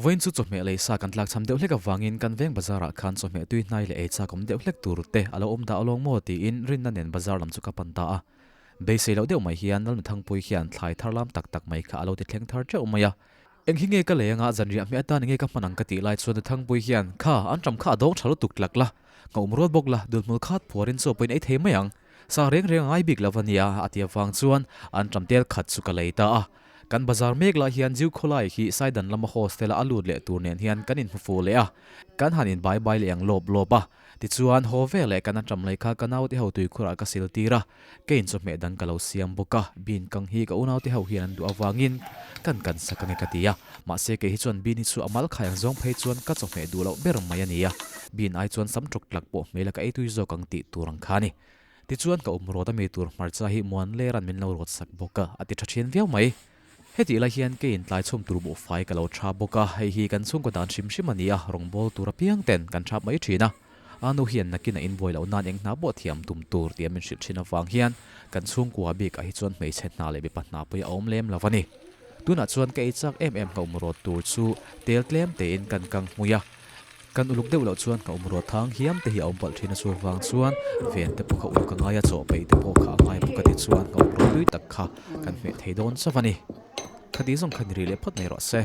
Vawiin chu chawhmeh lei sa kan tlakchham deuh hlek avangin kan veng bazar ah khan chawhmeh tui hnai leh ei chak awm deuh hlek tur te a lo awm dah alawng maw tiin rinna nen bazar lam chu ka pan ta a. Beisei loh deuh mai hian Lalnuthangpui hian thlai thar lam tak tak mai kha a lo ti thleng thar teuh mai a. Eng hi nge ka lei anga zanriah hmeh atan enge ka hman ang ka tih lai chuan Nuthangpui hian kha an ṭam kha a dawng ṭha lutuk tlak la, ngauh rual bawk la, dulhmul khat phuarin chaw pawhin ei thei mai ang. Sa reng reng a ngai bik lo a nia a ti avang chuan an ṭam tel khat chu ka lei ta a. Kan bazar mek lah hian Jiu khawlai hi Saidan lama hostel-a a lut leh tur nen hian kan inhmu fuh leh a, kan han inbai bai leh ang lawp lawp a. Tichuan, haw ve leh kan aṭam lei kha ka naute ho tuikhurah ka sil tir a, ka inchawhmeh dang ka lo siam bawk a, bean kang hi ka unaute ho hian an duh avangin kan kan sak ange ka ti a, mahse kei hi chuan bean hi chu a mal khai ang zawng phei chuan ka chawhmeh duh loh ber mai a ni a, bean ai chuan sam ṭawk tlak pawh hmel a ka eitui zawk ang tih tur ang kha a ni. Tichuan ka awm rawt a mi tur hmarcha hi muan leran min lo rawt sak bawk a, a ti tha thin viau mai. Hetih lai hian keiin tlai chhum tur buhfai ka lo tha bawk a, hei hi kan chhungkaw dan hrim hrim a ni a, rawngbâwl tur apiang ten kan thap mai thin a. A nu hian nakin a inbuai loh nan eng hna pawh thiam tum tur tih a min hrilh thin avang hian kan chhungkua bikah hi chuan hmeichhe hna leh mipa hna pawh hi a awm lem lo a ni. Tunah chuan ka ei chak em em ka awm rawt tur chu tel tlem tein kan kang hmui a. Kan uluk deuh loh chuan ka awmruat thang hiam te hi a awm palh thin a chuvang chuan ven te pawh kha uluk a ngai a, chaw peih te pawh kha a ngai bawk a ti chuan ka awmruat tui tak kha kan hmeh thei dawn chauh a ni. Khati zawng kha ni rih leh phawt mai rawh se.